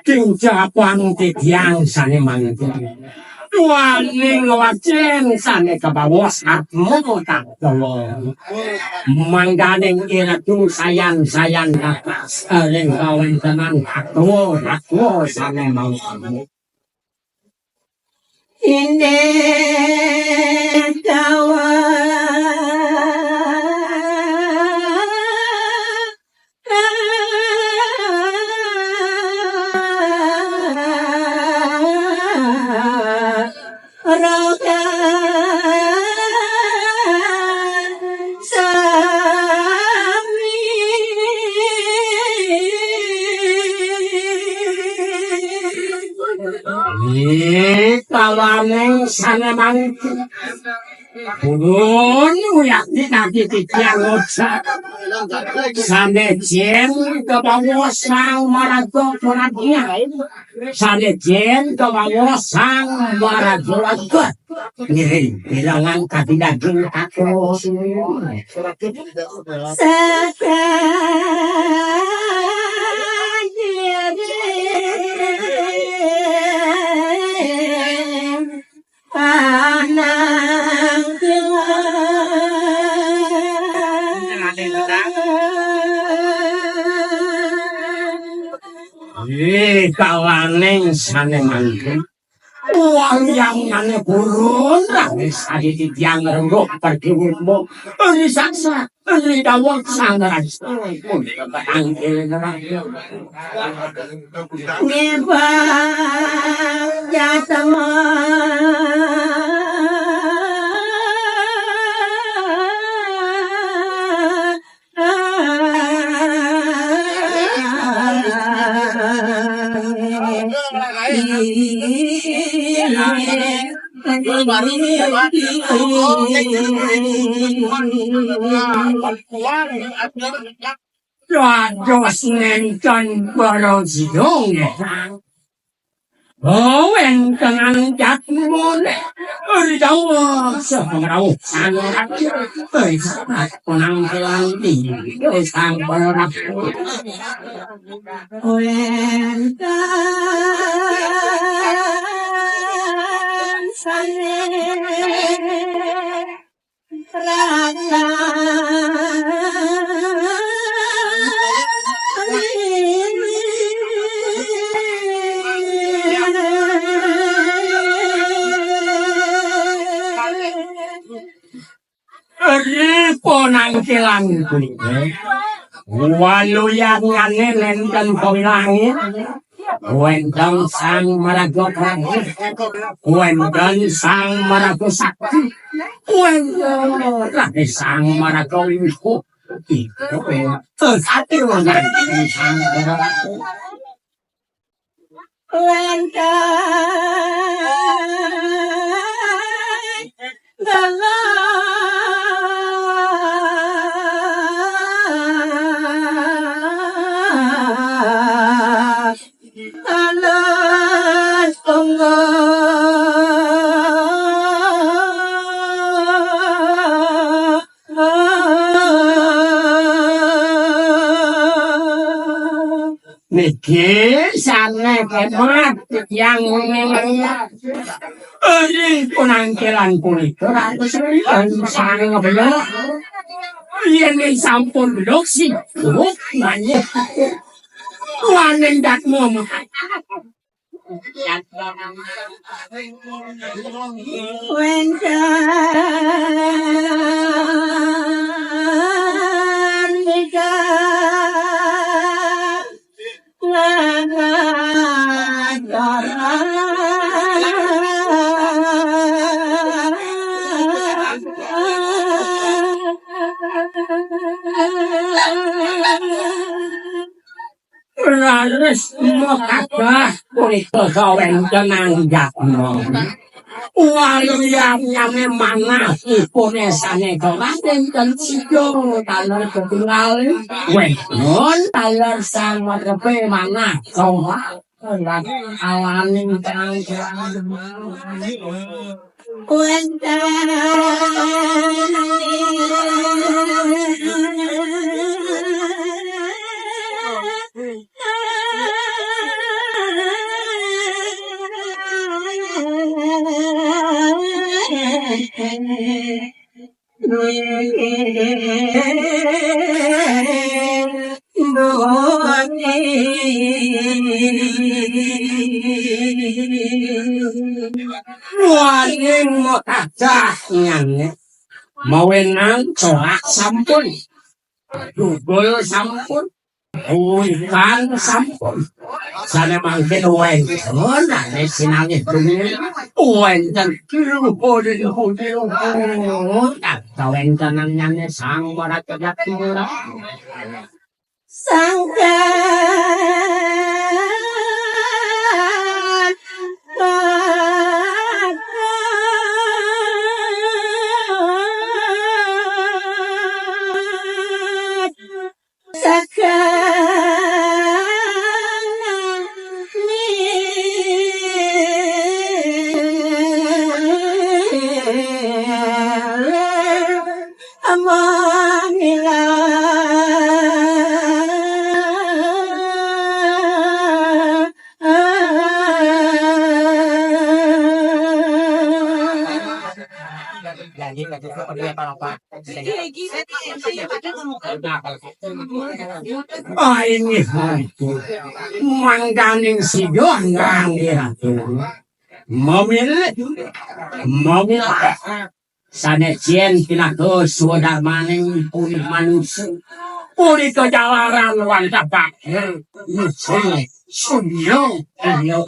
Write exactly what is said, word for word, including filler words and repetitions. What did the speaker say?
Kincapan titiang sané mangkin. Duaning wacén sané kabaos atma tak dawa. Mangdaning iratu sayan-sayan kakas ring kawéntenan tatwa-tatwa sané mangkin. Inggih dawuh. Rogan sami. Ih, kawaning sané mangkin. Purun wiakti nadi titiang ngocap. Sané jén kabawa sang maraga pradnya. Sané jén kabawa sang maraga laga. Ngiring bilangan kadi daging katos. Sadaya. Panang Ih, kawaning sané mangkin. Wayangane purun raris adi titiang ngrengguh pertiwimbo. Ri saksa, ri daweg sang raris. Nibang jatma. Dados nenten para jiyong. Oh, wénten jatmane. Ridawuh saha rauh sangraja. Wis kunang kelanti. Sang para. Wénten sané. Ri panangkilan punika, waluyangane nenten pawilangi. Wénten sang maraga Prabu, wénten sang maraga Sakti, wénten rabi sang maraga Wingko. Ati wonten sang maraga. Wénten Alas tunggal. Niki sané kemat yang mengenai. Ri panangkilan punika ratus ribu sang belok. Yen sampun belok sih, belok nanya. Waning datmu. Wénten nika. Raris makadah punika kawéntenan jatma. Waluyane manah ipune sane kawéntenan sida taler ketinggal. Wénten taler sang wadepe manah soha alaning terang. Wénten. Waning makadah nyane. Mawenan corak sampun. Dugul sampun. Uwitan sampun. Sane mangkin wenten ane sinangih dumun. Wenten. Kawentenan nyane sang marajagat murah. Sangkan Mangdaning sida nganggiratu. Memilih, memilah. Sanejen pinaka swadarmaning puri manusa. Punika jalaran wantah bakti. Nusul, sunyo, sunyo.